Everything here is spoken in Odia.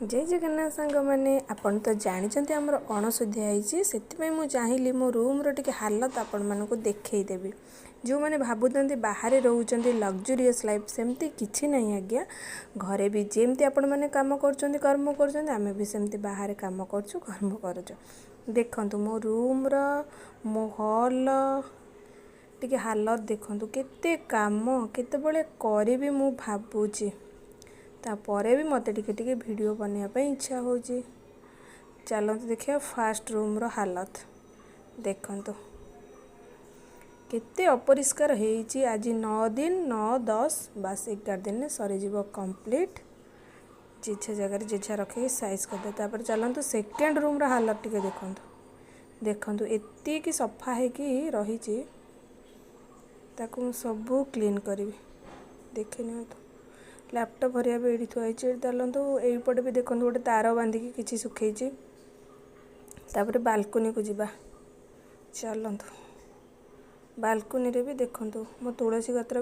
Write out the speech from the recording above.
ଜୟ ଜଗନ୍ନାଥ ସାଙ୍ଗମାନେ, ଆପଣ ତ ଜାଣିଛନ୍ତି ଆମର ଅଣଶୁଦ୍ଧିଆ ହେଇଛି। ସେଥିପାଇଁ ମୁଁ ଚାହିଁଲି ମୋ ରୁମ୍ର ଟିକେ ହାଲତ ଆପଣମାନଙ୍କୁ ଦେଖେଇଦେବି। ଯେଉଁମାନେ ଭାବୁଛନ୍ତି ବାହାରେ ରହୁଛନ୍ତି, ଲକ୍ଜୁରିୟସ୍ ଲାଇଫ୍, ସେମିତି କିଛି ନାହିଁ ଆଜ୍ଞା। ଘରେ ବି ଯେମିତି ଆପଣମାନେ କାମ କରୁଛନ୍ତି, କର୍ମ କରୁଛନ୍ତି, ଆମେ ବି ସେମିତି ବାହାରେ କାମ କରୁଛୁ, କର୍ମ କରୁଛୁ। ଦେଖନ୍ତୁ ମୋ ରୁମ୍ର, ମୋ ହଲ୍ର ଟିକେ ହାଲତ ଦେଖନ୍ତୁ। କେତେ କାମ କେତେବେଳେ କରିବି ମୁଁ ଭାବୁଛି, ତାପରେ ବି ମୋତେ ଟିକେ ଟିକେ ଭିଡ଼ିଓ ବନେଇବା ପାଇଁ ଇଚ୍ଛା ହେଉଛି। ଚାଲନ୍ତୁ ଦେଖିବା ଫାଷ୍ଟ ରୁମ୍ର ହାଲତ। ଦେଖନ୍ତୁ କେତେ ଅପରିଷ୍କାର ହେଇଛି। ଆଜି 9 ଦିନ, 9, 10, ବାସ୍ 11 ଦିନରେ ସରିଯିବ କମ୍ପ୍ଲିଟ୍। ଯେଝା ଜାଗାରେ ଯେଝା ରଖିକି ସାଇଜ୍ କରିଦେବେ। ତାପରେ ଚାଲନ୍ତୁ ସେକେଣ୍ଡ ରୁମ୍ର ହାଲତ ଟିକେ ଦେଖନ୍ତୁ। ଦେଖନ୍ତୁ, ଏତିକି ସଫା ହେଇକି ରହିଛି, ତାକୁ ମୁଁ ସବୁ କ୍ଲିନ୍ କରିବି। ଦେଖି ନିଅନ୍ତୁ, ଲ୍ୟାପଟପ୍ ହରିକା ବି ଏଇଠି ଥୁଆ ହେଇଛି। ଚାଲନ୍ତୁ, ଏଇପଟେ ବି ଦେଖନ୍ତୁ, ଗୋଟେ ତାର ବାନ୍ଧିକି କିଛି ଶୁଖେଇଛି। ତାପରେ ବାଲକୁନିକୁ ଯିବା ଚାଲନ୍ତୁ। ବାଲକୁନିରେ ବି ଦେଖନ୍ତୁ, ମୋ ତୁଳସୀ ଗଛ ବି